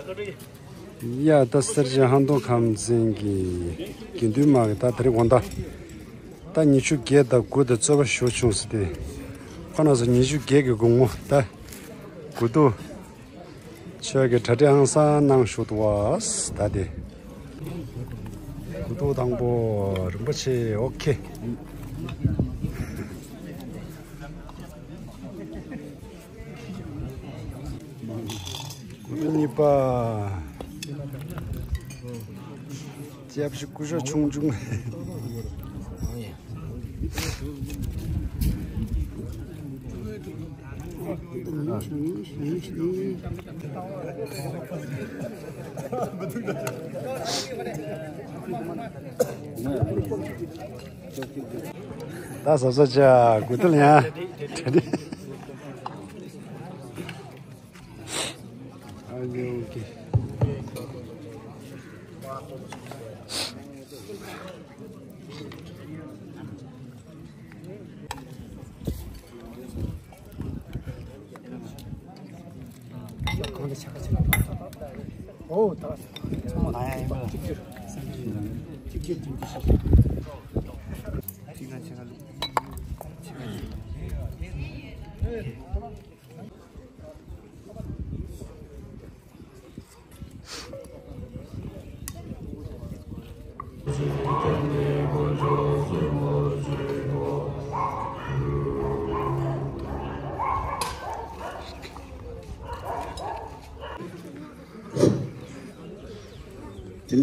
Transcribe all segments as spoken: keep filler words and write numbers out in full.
ཡ་ད་སེར་བྱེས་ཧང་ཏོང་ཁམས་ཚན་གྱི་དགེ་འདུན་མ་གི་ད་དེ་རིང་དགོང་དག་ད་ཉི་ཤུ་བརྒྱད་དང་དགུ་དང་རྩོད་པ་ཞུ་བྱུང་ཟེར་ཏེ། ཁོ་ན་ཚོ་ཉི་ཤུ་བརྒྱད་ཀྱི་དགུང་མོ་ད་དགུ་ཐུག་ཆོས་ཀྱི་གྲ་སྒྲིག་ཧང་སང་གནང་ཞུ་འདུག་བ། ད་དེ་དགུ་ཐུག་དང་པོ་རིན་པོ་ཆེ། ཨོ་ཁེ། དགུ་ཐུག་གཉིས་པ། སྐྱབས་ཞུ་སྐུ་ཞབས་ཆུང་ཆུང་། ད་སོ་སོ་ཅག་དགུ་ཐུག་ལ་ཡང་གྲ་སྒྲིག་དེ་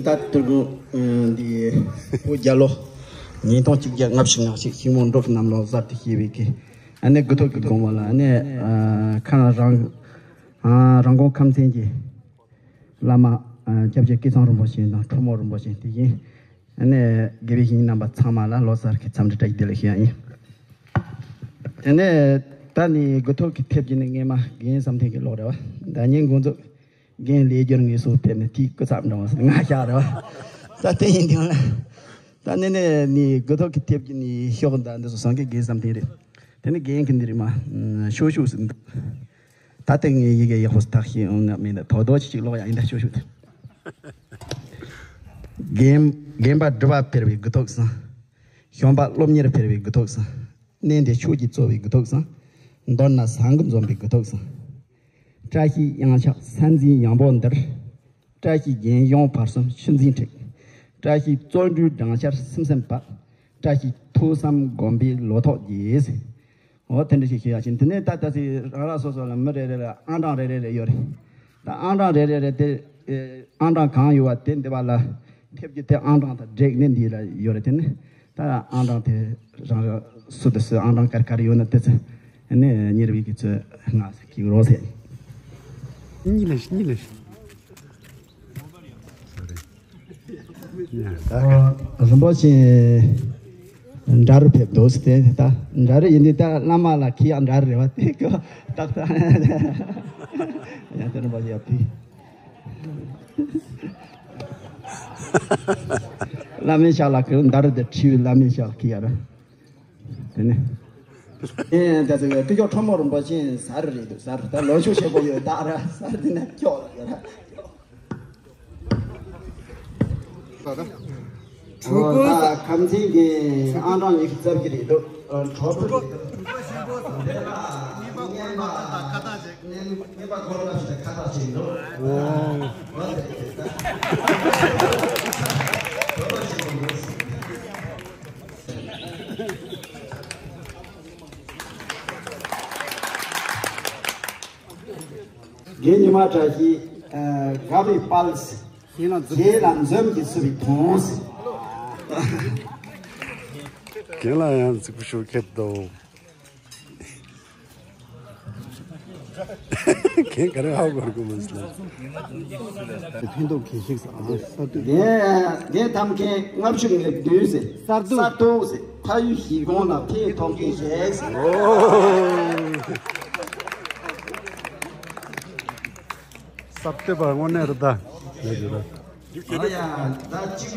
ལྟར་དུ་འདི་བོད་རྒྱལ་ལོ་ཉིས་སྟོང་གཅིག་བརྒྱ་ལྔ་བཅུ་ང་གཅིག་ཤིང་མོ་འབྲོག་གི་གནམ་ལོ་གསར་དུ་བཞད་པའི་གི་ཨ་ནི་དགུ་ཐུག་གི་དགོང་མོ་ལ་ཨ་ནི་ཁ་རང་རང་དགོན་ཁམས་ཚན་གྱི་བླ་མ་སྐྱབས་རྗེ་སྐལ་བཟང་རིན་པོ་ཆེ་དང་ཁྲོ་མོ་རིན་པོ་ཆེ། དེ་བཞིན་ཨ་ནི་དགེ་བའི་བཤེས་གཉེན་རྣམ་པ་ཚང་མ་ལ་ལོ་གསར་གྱི་འཚམས་འདྲི་བཀྲ་ཤིས་བདེ་ལེགས་ཞུ་ཡ་ཡིན། དེ་ནས་ད་ནི་དགུ་ཐུག་གི་ཐེབས་ཀྱི་ནི་སྔས་མ་རྒན་བསམ་གཏན་གྱི་ལོག་རེད་བ། ད་ཉིན་འགོ་འཛུགས་རྒན་ལས་སྒྱུར་ངེས་སུ་ཕེབས་ནས་དེའི་སྐུ་ཚབ་འགྲོ་བ་ང་ཤག་རེད་བ། ད་དེ་ཡིན་དུས་ལ་ད་ནི་ནི་ནི་དགུ་ཐུག་གི་ཐེབས་ཀྱི་ནི་ཤོག་ད་འདི་ཚོ་བཟང་གི་རྒན་བསམ་གཏན་རེད། དེ་ནི་རྒན་གྱི་འདི་རེད་མ་ཤོག་ཤོག་ཟིན་འདུག་ད་ལྟ་ངས་ཡི་གེ་ཡག་པོ་བཏགས་ཤིང་འོང་ན་མིན་ད་དོ་དོ་ཅིག་ཅིག་ཀློག་ཡག་ཡིན་ད་ཤོག་ཤོག་དེ། རྒན་རྒན་པ་སྒྲུབ་པ་ཕེར་བའི་དགུ་ཐུག་བཟང་། གཞོན་པ་སློབ་གཉེར་ཕེར་བའི་དགུ་ཐུག་བཟང་། གནས་འདི་ཆོས་ཀྱི་གཙོ་བའི་དགུ་ཐུག་བཟང་། མདོར་ན་ཟངས་ཀྱིས་འཛོམས་པའི་དགུ་ཐུག་བཟང་། བཀྲ་ཤིས་གཡང་ཆགས་ས་འཛིན་ཡངས་པོ་འདིར། བཀྲ་ཤིས་རྒྱན་གཞུང་བར་གསུམ་ཆུ་འཛིན་འཁྲིགས། བཀྲ་ཤིས་བརྩོན་འགྲུས་སྦྲང་ཆར་སིམ་སིམ་བབས། བཀྲ་ཤིས་ཐོས་བསམ་སྒོམ་པའི་ལོ་ཐོག་རྒྱས། འོ་དེ་འདྲ་ཞིག་ཞུ་ཡག་ཕྱིན། དེ་ནས་ད་ལྟ་སི་རང་རང་སོ་སོ་ལ་མི་རེ་རེ་ལ་ཨང་གྲངས་རེ་རེ་རེ་ཡོད་རེད། ད་ཨང་གྲངས་རེ་རེ་རེ་དེ་ཨང་གྲངས་གང་ཡོད་པ་དེ་འདི་བ་ལ་ཐེབས་ཀྱི་དེ་ཨང་གྲངས་དང་སྦྲེལ་ནས་འདི་ལ་ཡོད་རེད། དེ་ནས་ད་ཨང་གྲངས་དེ་རང་རང་སུ་དང་སུ་ཨང་གྲངས་ག་རེ་ག་རེ་ཡོད་ན་དེ་ཚོ་ནས་གཉེར་བའི་གི་ཚོས་ང་ཟེར་གི་རོགས་ཟེར། གཉིས་ལས་གཉིས་ལས། རིན་པོ་ཆེ་འདྲ་རུ་ཕེབས་འདུག་སྟེ་ད་འདྲ་རུ་ཡིན་དུས་ད་བླ་མ་ལ་ཁྱི་ཡག་འདྲ་རུ་རེད་བ་དེ་གི་ཏག་ཏག་ཡང་དེ་རིན་པོ་ཆེ་ཡག་ཕི་བླ་མའི་ཞག་ལ་ཁི་འདྲ་རུ་དེ་ཁྲིའུ་བླ་མའི་ཞག་ཁི་ཡག་ར། དེ་ནས། ཨེ་ད་ཚོ་སྐུ་ཞབས་ཁྲོ་མོ་རིན་པོ་ཆེ་ཟར་རེད་འདུག་ཟར་ད་ལོ་ཤུགས་ཆེ་པོ་ཡོད་ད་ར་ཟར་དེ་ནས་སྐྱོག་ཡོད་ར། ད་ཁམས་ཚན་གྱི་ཨང་གྲངས་ཉི་ཤུ་རྩ་བཞི་རེད་འདུག་གྲོགས་པོ་རེད་འདུག་གཉིས་པ་གོ་ལ་ཞིག་ཁ་བཏགས་བྱས་འདུག་རྒན་ཉི་མ་བཀྲ་ཤིས། དགའ་བའི་དཔལ། རྒྱན་ལ་འཛུམ་གྱིས་བསུ་བའི་དོན། རྒན་ལ་ཡང་རྫིག་པོ་ཞུ་ཁེབས་དོ། རྒན་ག་རེ་ཧ་གོ་རྒྱུ་མ་ཟད། ཕན་ཐོགས་གལ་ཆེ་ས་ཨ་གསར་གཏོད། རྒན་རྒན་ཐམས་ཅད་ལྔ་བཅུ་ང་བདུན་ཟེར། གསར་གཏོད་ཟེར། ཕ་ཡུལ་གཞིས་ཁོངས་ལ་ཕན་ཐོགས་མཁན་ཞིག་ཟེར། གསར་གཏོད་པ་དངོས་གནས་རེད་ད། ལས་ཀྱི་རེད། ཨ་ཡ། ད་གཅིག་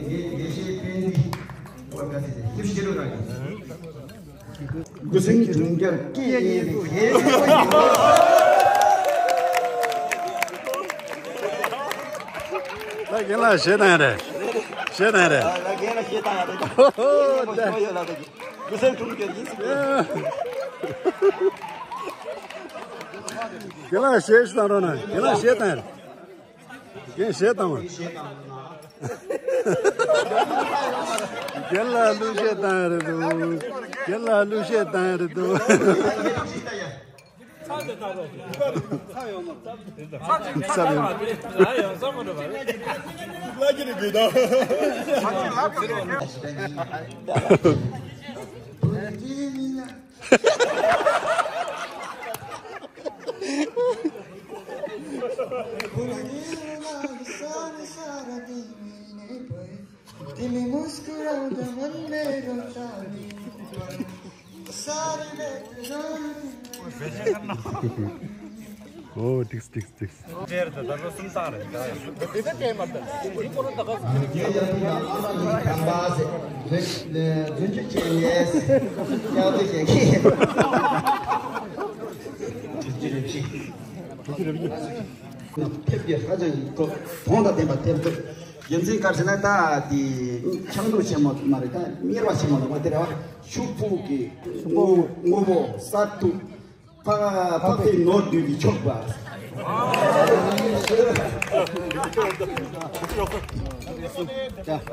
གིས་དགེ་དགེ་བཤེས་དཔལ་འདི་བ་ག་ཚེ་དེ་ཤི་རུ་ར་གི། དགུ་སེང་དྲུང་འཁྱེར་སྐད་སྙན་པའི་གཞས་ཟེར་བ་ཡིན། རྒན་ལགས་གཞས་བཏང་ཡ་རེད། གཞས་བཏང་ཡ་རེད། རྒན་ལགས་གཞས་བཏང་ཡ་རེད། ཨོ་ཧོ་ད། ཡོད་ལ་ད་གི་མི་སེམས་དྲུང་གི་ཡིན་ཟེར་གི་རྒན་ལགས་གཞས་ཤིག་བཏང་རོགས་གནང་། རྒན་ལགས་གཞས་བཏང་ཡ་རེད། རྒན་གཞས་བཏང་བ། རྒན་ལགས་གླུ་གཞས་བཏང་ཡ་རེད་འདུག་རྒན་ལགས་གླུ་གཞས་བཏང་ཡ་རེད་འདུག་ཚར་ཡོང་། ཨོ་ཏིགས་ཏིགས་ཏིགས། ཐེབས་ཀྱི་ཧ་ཅང་གི་གོ་དོན་དང་ལྡན་པ་ཐེབས་འདུག་རྒྱུ་མཚན་ག་རེ་ཟེར་ན། ད་དེ་ཆང་འདུག་ཆེན་མོ་མ་རེད། ད་གཉེར་བ་ཆེན་མོ་འདུག་པ་དེ་རེད་བ། ཤུག་ཕུག་གི་དངོས་དངོས་པོ་ས་དུག་ཕ་ཕ་ཕའི་ནོར་བདུད་ཀྱི་ཆོག་པ།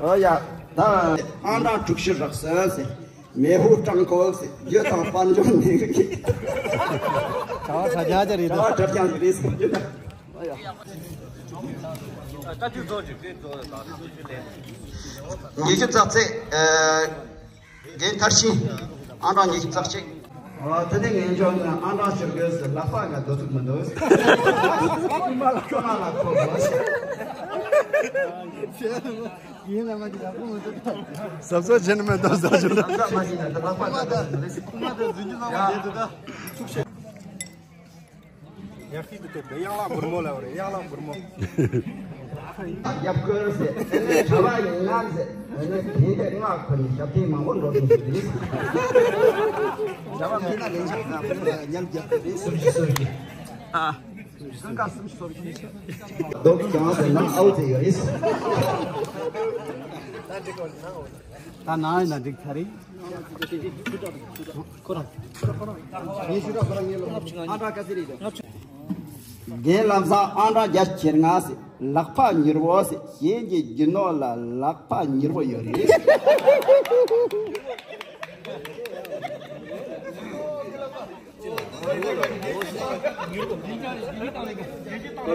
ཨོ་ཡ། ད་ཨང་གྲངས་དྲུག་ཅུ་རེ་གསུམ་ཟེར། མེ་ཧུ་ཀྲང་ཀོ་ཟེར། རྒྱུ་དང་དཔལ་འབྱོར་ནི། གྲྭ་བ་གྲྭ་རྐྱང་རེད་ད། གྲྭ་བ་གྲྭ་རྐྱང་རེད་ཟེར་རྒྱུ་ད། ཉི་ཤུ་རྩ་གཅིག་རྒན་མཐར་ཕྱིན། ཨང་གྲངས་ཉི་ཤུ་རྩ་གཅིག་ཨ་དེ་ནས་ངས་འཇོག་ན་ཨང་གྲངས་ཞུ་དགོས་ཟེར། ལག་པ་ང་འདོད་ཚུགས་མི་འདུག་ཁྱོད་མ་ལ་ཁོ་བ་ཟེར། ཡིན་ན་མ་གི་ལག་པ་མི་འདུག་ཟབ་ཟོ་བྱེད་ནི་མེད་དོ་ཟ་ཆུ་ན། ལག་པ་མ་ཤེས་ན་ད་ལག་པ་ད་ད་ཟེར་ནི་རེད། ཁོ་མ་ད་རྫུན་གྱི་ལག་པ་རེད་འདུག་ད། ཡར་ཤིག་ཏུ་བལྟས་པས་གཡག་ལག་འབུར་མོ་ལབ་རེད། གཡག་ལག་འབུར་མོ། རྒྱབ་སྐོར་ཟེར། ཨ་ནི་གྲྭ་བ་ཡིན་ན་ཟེར། ཨ་ནི་དེ་འདྲ་སྔགས་ཁོ་ནི་ཞབས་བརྟན་མང་པོ་འགྲོ་བཞིན་ཡོད་རེད། གྲྭ་བ་མིན་ན་ལེན་ཤག་ན་ཉམས་རྒྱབ་རེད། སུམ་ཅུ་སོ་བཞི། ཨ། སུམ་ཅུ་སོ་བཞི། སྡོག་གང་ཟེར་ན་ཨའུ་ཙེ་ཡོད་རེད། ད་ནང་ཡིན་ན་འགྲིག་ཚར་རེད། ཁོ་རང་། ཁོ་རང་། ངས་ཞུ་རོགས། ཁོ་རང་ངས་ལོ། ཨ་ཏྲ་ཀ་ཚི་རེད། རྒན་ལམ་སང་ཨང་གྲངས་བརྒྱད་ཅུ་གྱ་ལྔ་ཟེར། ལག་པ་མྱུར་བོ་ཟེར། གཞན་གྱི་རྒྱུ་ནོར་ལ་ལག་པ་མྱུར་བོ་ཡོད་རེད། ལྔ་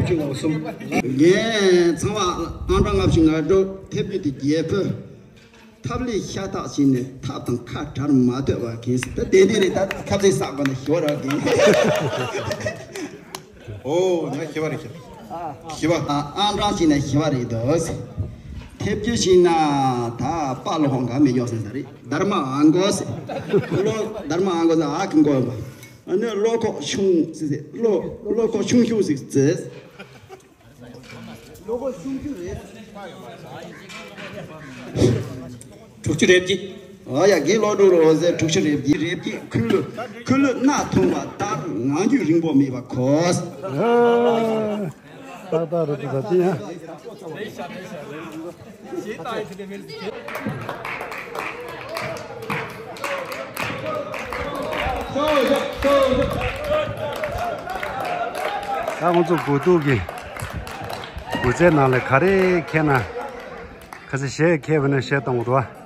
བཅུ་ང་གསུམ། ངས་ཚང་མ་ཨང་གྲངས་ལྔ་བཅུ་ང་དྲུག་ཐེབས་རྒྱུ་དེ་རྒྱལ་པོ། ཐབས་ལས་ཤ་སྟག་བྱས་ནས་ཐབས་དང་ཁ་བྲལ་མ་ཐུབ་པ་མཁན་ཟེར། ད་དེ་འདྲ་རེད། ད་ཁ་ཚིག་བསགས་པ་ན་ཞོར་ར་རྒན། ཨོ་ང་ཞི་བ་རེད་ཤག་ཞི་བ། ཨང་གྲངས་བྱས་ན་ཞི་བ་རེད་འདུག་ཐེབས་རྒྱུ་བྱས་ན་ད་དཔའ་ལ་ཧོང་ག་མེད་ཡོད་ཟེར་ས་རེད། དར་མ་ཨང་གོ་ཟེར། བློ་དར་མ་ཨང་གོ་ཟེར། ཨ་ཁི་མགོ་ཡོད་པ། ཨ་ནི་བློ་ཁོག་ཆུང་ཟེར་ཟེར། བློ་བློ་ཁོག་ཆུང་ཆུང་ཟེར་ཟེར། བློ་ཁོག་ཆུང་ཆུང་རེད། དྲུག་ཅུ་རེ་བརྒྱད། ཨོ་ཡ། རྒན་བློ་གྲོས་རོགས་ཟེར། དྲུག་ཅུ་རེ་བརྒྱད། རེ་བརྒྱད། འཁོན་ལོ། འཁོན་ལོ་སྣ་ཐུང་བ་ལྟར་ངང་རྒྱུད་རིང་པོ་མེད་པ་གོ། ཏག་ཏག་རེད་འདུག་ད་དེ་ཡང་། ད་ང་ཚོ་དགུ་ཐུག་གི་དགུ་རྩའི་ནང་ལ་ག་རེ་ཁྱེར་ན། ཁ་ཚ་གཞས་ཁྱེར་བ་ན་གཞས་གཏོང་དགོས་འདུག་བ།